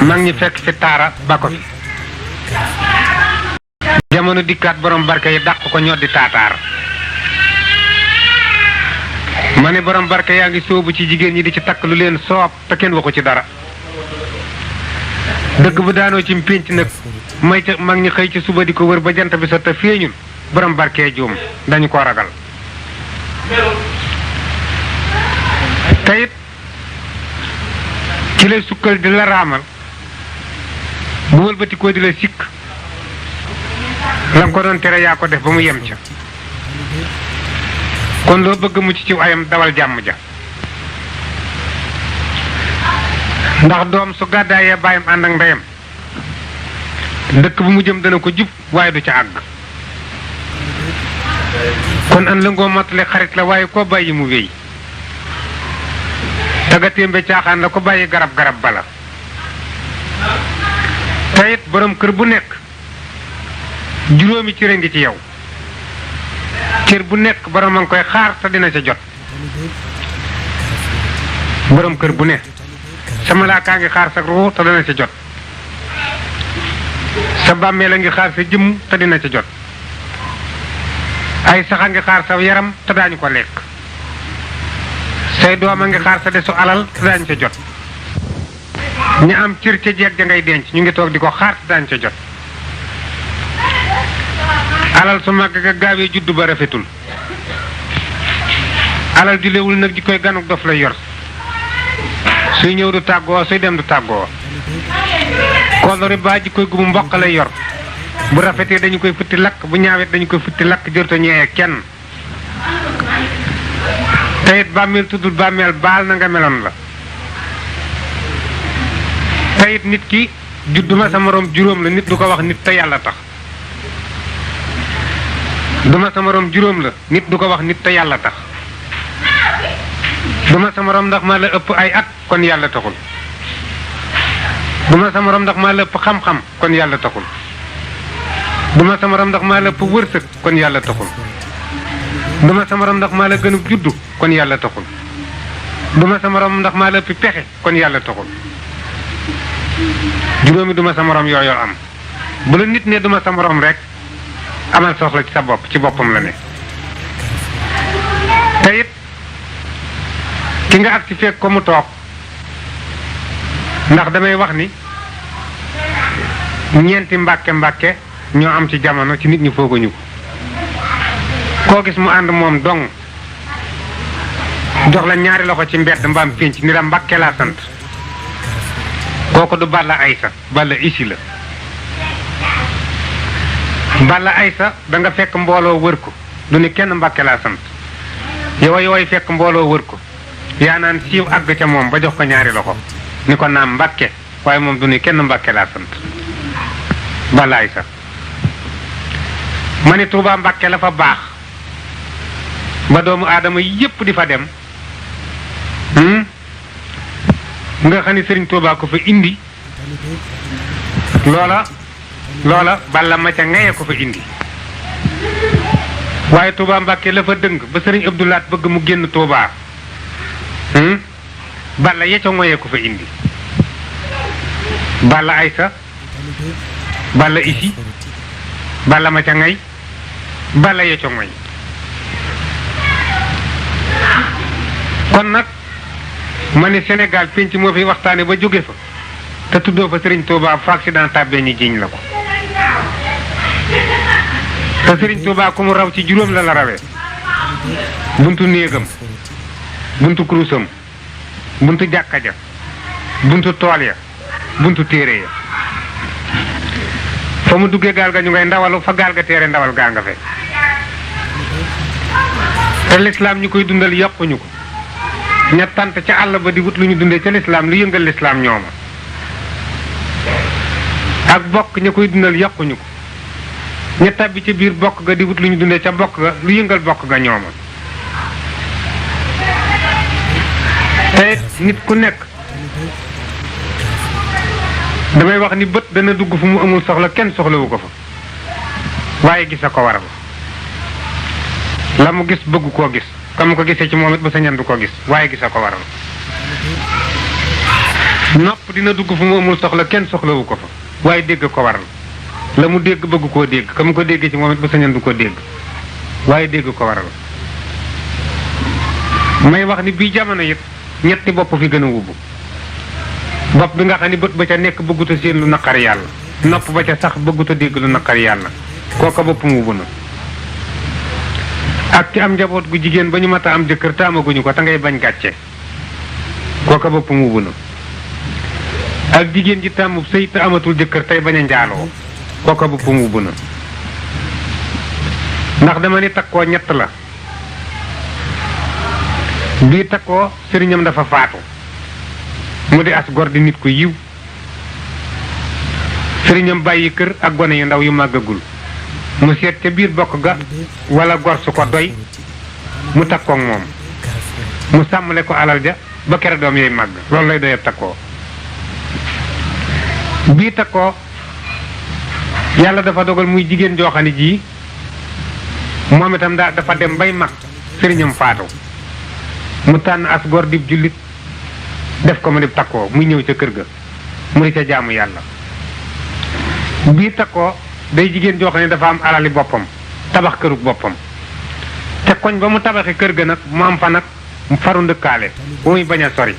mag ñi fekk fi taara ba ko fi jamono dikkaat borom barke yi dàq ko ñoddi taataar ma ne borom barke yaa ngi sóobu ci jigéen ñi di ci takk lu leen soob te kenn waxu ci dara dëgg bu daanoo ci pénc nag may ca mag ñi xëy ci suba di ko wër ba jant bi sa te feeñul borom barke juum dañu ko ragal teyit ci lay sukkal di la raamal bu wëlbatikoo di la sikk la nga ko doon tere yaa ko def ba mu yem ca kon loo bëgg mucc ci ayam dawal jàmm ja ndax doom su gàddaayee bàyyam ànd ak ndeyam dëkk bu mu jëm dana ko jub waaye du ca àgg kon an la ngoo matale xarit la waaye koo bàyyi mu wéy tagatémbe caaxaan la ko bàyyi garab bala teyit borom kër bu nekk juróomi cër a ngi ci yow cër bu nekk borom a ngi koy xaar te dina ca jot borom kër bu nekk sa malaakaa ngi xaar sa ruu te dina ca jot sa bàmmeel a ngi xaar sa jëmm te dina ca jot ay sax a ngi xaar sa yaram te daañu ko lekk say doom a ngi xaar sa desu alal te daañu ca jot ñi am cër ca jeeg ja ngay denc ñu ngi toog di ko xaar te daañu ca jot alal su màgg ga gaawee juddu ba rafetul alal ju léwul nag ji koy ganuk dof lay yor suy ñëw du tàggoo suy dem du tàggoo kolori ba ji koy gumu mboq lay yor bu rafetee dañu koy futti lakk bu ñaawet dañu koy futti lakk jërto ñeewee kenn teyit bàmmeel tuddul bàmmeel baal na nga meloon la teyit nit ki judduma sa moroom juróom la nit du ko wax nit te yàlla tax duma sa moroom juróom la nit du ko wax nit te yàlla tax duma sa moroom ndax maa la ëpp ay at kon yàlla taxul duma sa moroom ndax maa la ëpp xam-xam kon yàlla taxul duma sa moroom ndax maa la ëpp wërsëg kon yàlla taxul duma sa moroom ndax maa la gënub juddu kon yàlla taxul duma sa moroom ndax maa la ëpp pexe kon yàlla taxul juróomi duma sa moroom yooyu am bu la nit ne duma sa moroom rek amal soxla ci sa bopp ci boppam la ne te it ki nga ak ci fekk ko mu toog ndax damay wax ni ñeenti mbàkke ñoo am ci jamono ci nit ñi fooguñu ko koo gis mu ànd moom dong jox la ñaari loxo ci mbedd mbaam pénc ni la mbàkke laa sant kooku du Balla Aysa Balla isi la Balla Aysa da nga fekk mbooloo wër ko du ni kenn mbàkke laa sant yooyu fekk mbooloo wër ko yaa naan siiw àgg ca moom ba jox ko ñaari loxo ni ko naam mbàkke waaye moom du ni kenn mbàkke laa sant Balla Aysa ma ni Tuubaa mbàkke la fa baax ba doomu aadama yépp di fa dem nga xam ni Sëriñ Tuubaa ko fa indi loola Balla ma ca ngaye ko fa indi waaye Tuubaa mbàkke la fa dëng ba Sëriñ Abdou Lahat bëgg mu génn Tuubaa Balla yecco ngoyee ko fa indi Balla Aysa Balla isi Balla ma ca ngay Balla yecco ngoy kon nag ma ne Sénégal penc moo fi waxtaane ba jóge fa te tuddoo fa Sëriñ Tuubaa fa accident tàbbee ñi jiñ la ko te Sëriñ Tuubaa ku mu raw ci juróom la rawee buntu néegam buntu kurusam buntu jàkka ja buntu tool ya buntu téere ya fa mu duggee gaal ga ñu ngay ndawalu fa gaal ga téere ndawal gaa nga fe te lislaam ñu koy dundal yokkuñu ko ña tant ca àll ba di wut lu ñu dundee ca lislaam lu yëngal lislaam ñooma ak bokk ña koy dundal yokkuñu ko ña tabbi ca biir bokk ga di wut lu ñu dundee ca bokk ga lu yëngal bokk ga ñooma te nit ku nekk damay wax ni bët dana dugg fu mu amul soxla kenn soxlawu ko fa waaye gis a ko waral la mu gis bëgg koo gis comme ko gisee ci moom it ba sa ñan du ko gis waaye gis a ko waral nopp dina dugg fu mu amul soxla kenn soxlawu ko fa waaye dégg ko waral la mu dégg bëgg koo dégg comme ko déggee ci moom it ba sa ñan du ko dégg waaye dégg ko waral may wax ni bii jamono it ñetti bopp fi gën a wubbu bopp bi nga xam ni bët ba ca nekk bëggut a seen lu naqari yàlla nopp ba ca sax bëggut a dégg lu naqari yàlla kooka bopp mu wubbu na ak ci am njaboot gu jigéen ba ñu mat a am jëkkër te amaguñu ko te ngay bañ gàcce kooka bopp mu wubbu na ak jigéen ji tàmmub sëy te amatul jëkkër tey bañ a njaaloo kooka bopp mu wubbu na ndax dama ni takkoo ñett la bii takkoo sëriñam dafa faatu mu di as gor di nit ku yiw sëriñam bàyyi kër ak gone yu ndaw yu màggagul mu seet ca biir bokk ga wala gor su ko doy mu takkoog moom mu sàmmale ko alal ja ba kere doom yooyu màgg loolu lay doyeb takkoo bii takkoo yàlla dafa dogal muy jigéen joo xam ne ji moom itam dafa dem bay mag sëriñam faatu mu tànn as gor di jullit def ko mu di takkoo muy ñëw ca kër ga mu di ca jaamu yàlla bii takkoo day jigéen joo xam ne dafa am alali boppam tabax kërug boppam te koñ ba mu tabaxi kër ga nag mu am fa nag faru ndëkkaale bu muy bañ a sori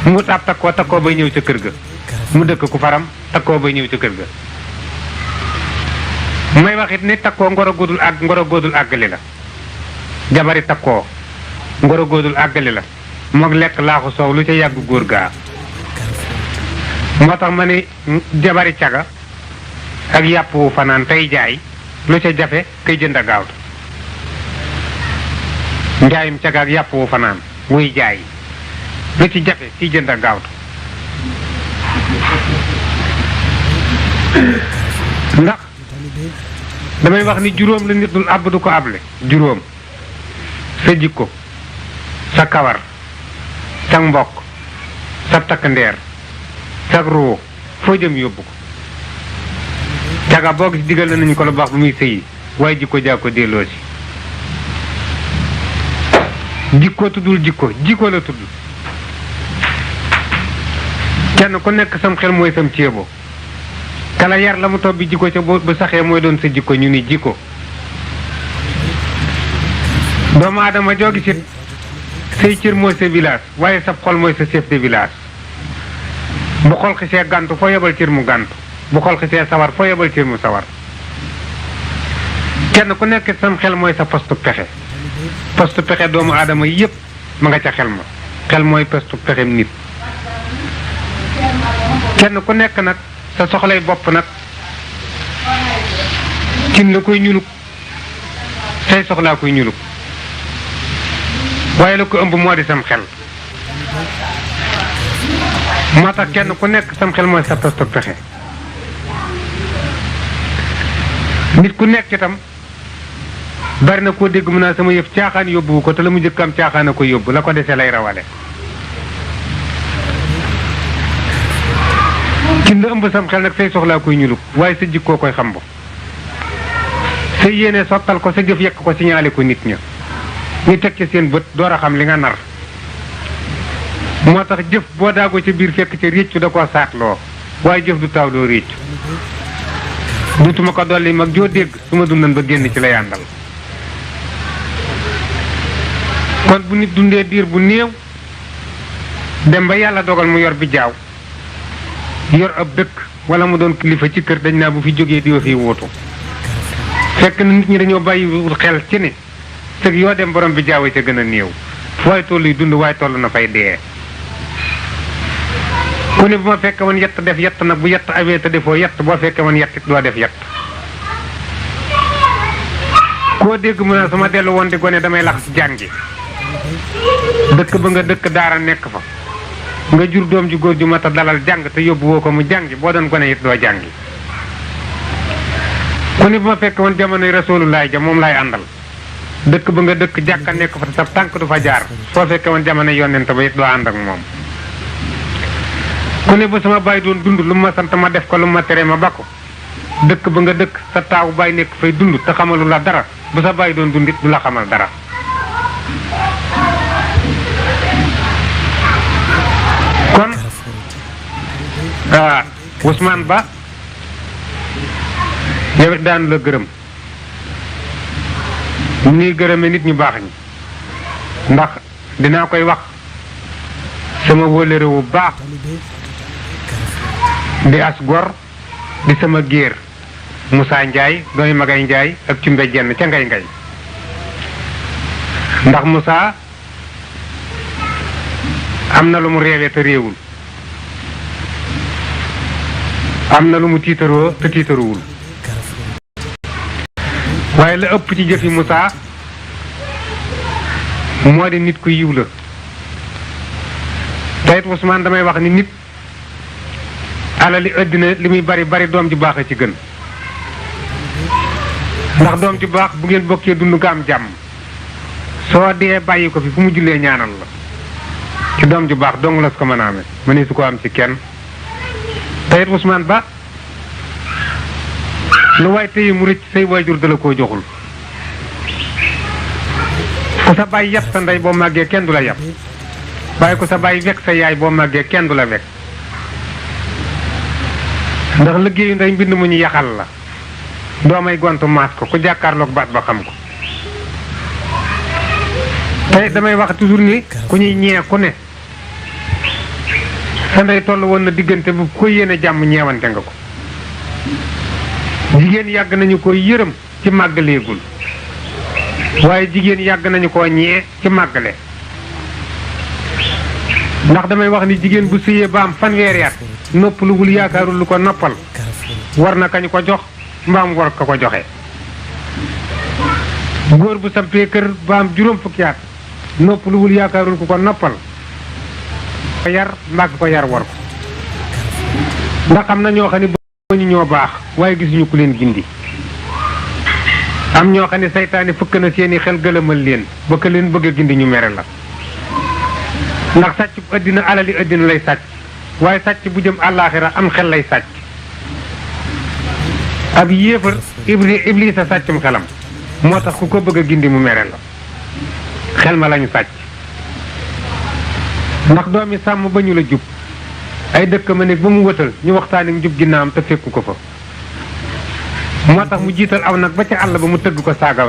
mu wut ab takkoo bay ñëw ca kër ga mu dëkk ku faram takkoo bay ñëw ca kër ga may waxit ni takkoo ngoro góodul àggali la jabari takkoo ngoro góodul àggali la moog lekk laaxu soow lu ca yàgg góor gaa moo tax ma ni jabari caga ak yàpp wu fanaan tey jaay lu ca jafe kay jënd a gaawtu njaayum caga ak yàpp wu fanaan wuy jaay lu ci jafe kiy jënd a gaawtu ndax damay wax ni juróom la nit dul àbb du ko able juróom sa jikko sa kawar sa mbokk sa takk ndeer sa ruu foo jëm yóbbu ko caga boo gis digal nañu ko lu baax bu muy sëyi waaye jikko jaa ko delloo si jikko tuddul jikko la tudd kenn ku nekk sam xel mooy sam ceebo kala yar la mu topp bi jikko ca bu saxee mooy doon sa jikko ñu ni jikko doomu aadama joo gisit say cër mooy sa village waaye sab xol mooy sa chef de village bu xol xisee gàntu foo yebal cër mu gàntu bu xol xisee sawar foo yebal cër mu sawar kenn ku nekk sam xel mooy sa postu pexe doomu aadama yépp ma nga ca xel mooy postu pexem nit kenn ku nekk nag sa soxlay bopp nag cin la koy ñuluk say soxlaa koy ñuluk waaye la ko ëmb moo di sam xel moo tax kenn ku nekk sam xel mooy sa postu pexe nit ku nekk itam bari na koo dégg mu naa sama yëf caaxaan yóbbuwu ko te la mu jëkkam caaxaan a ko yóbbu la ko desee lay rawale ci la ëmb sam xel nag say soxlaa koy ñuluk waaye sa jikkoo koy xam bo sa yéene sottal ko sa jëf yekk ko signalé ko nit ña ñu teg ci seen bët door a xam li nga nar moo tax jëf boo daagoo ca biir fekk ca réccu da koo saatloo waaye jëf du taaw doo réccu dutuma ko dolli mag joo dégg su ma dundan ba génn ci la yàndal kon bu nit dundee diir bu néew dem ba yàlla dogal mu yor bi jaaw yor ab dëkk wala mu doon kilifa ci kër dañ naa bu fi jógee di wa fi wuutu fekk na nit ñi dañoo bàyyiwul xel ci ne sëg yoo dem borom bi jaawe ca gën a néew waaye tolluy dund waaye toll na fay dee ku ne bu ma fekke woon yett def yett nag bu yett awee te defoo yett boo fekke woon yett it doo def yett koo dégg mu ne su ma dellu woon di gone damay lax jàngi dëkk ba nga dëkk daara nekk fa nga jur doom ju góor ju mat a dalal jàng te yóbbu woo ko mu jàngi boo doon gone it doo jàngi ku ne bu ma fekke woon jamonoy Rasulullah ja moom laay àndal dëkk ba nga dëkk jàkka nekk fa sa tànk du fa jaar soo fekke woon jamono yonent ba it doo ànd ak moom ku ne ba sama baay doon dund lu ma sant ma def ko lu ma tere ma ba ko dëkk ba nga dëkk sa taawu baay nekk fay dund te xamalu la dara bu sa baay doon dund it du la xamal dara. kon Ousmane Ba yow it daan la gërëm ñu ngi gërëme nit ñu baax ñi ndax dinaa koy wax sama wóllëre wu baax di as gor di sama géer Moussa Ndiaye dooy Magay Ndiaye ak Cumbe Jenn ca ngay ngay ndax Moussa am na lu mu réewee te réewul am na lu mu tiitaroo te tiitaruwul waaye la ëpp ci jëfi Moussa moo di nit ku yiw la teyit Ousmane damay wax ni nit alali àddina li muy bari bari doom ju baax a ci gën ndax doom ju baax bu ngeen bokkee dund nga am jàmm soo dee bàyyi ko fi fu mu jullee ñaanal la ci doom ju baax dong la su ko mën a amee mëni su ko am ci kenn teyit Ousmane Ba lu waay téye mu rëcc say waajur dala koo joxul ku sa bàyyi yàpp sa ndey boo màggee kenn du la yàpp waaye ku sa bàyyi wekk sa yaay boo màggee kenn du la wekk ndax liggéeyu ndey mbind mu ñu yaxal la doomay gontu maas ko ku jàkkaarloog baat ba xam ko tey damay wax toujours ni ku ñuy ñee ku ne sa ndey toll woon na diggante bu ko yéene jàmm ñeewante nga ko jigéen yàgg nañu ko yërëm ci màggaleegul waaye jigéen yàgg nañu koo ñee ci màggale ndax damay wax ni jigéen bu sëyee ba am fanweeri at noppaluwul yaakaarul lu ko noppal war na kañu ko jox mbaam war ko ko joxe góor bu sampee kër ba am juróom fukki at noppaluwul yaakaarul ku ko noppal ko yar mbàgg ko yar war ko ndax am na ñoo xam ne ñu ñoo baax waaye gisuñu ku leen gindi am ñoo xam ne saytaane fëkk na seeni xel gëlëmal leen ba ka leen bëgg a gindi ñu mere la ndax sàcc bu àddina alali àddina lay sàcc waaye sàcc bu jëm àllaaxira am xel lay sàcc ab yéefar iblis a sàccum xelam moo tax ku ko bëgg a gindi mu mere la xel ma lañu sàcc ndax doomi sàmm ba ñu la jub ay dëkk ma nekk ba mu wëtal ñu waxtaani mu jub ginnaawam te fekku ko fa moo tax mu jiital aw nag ba ca àll ba mu tëgg ko saagaw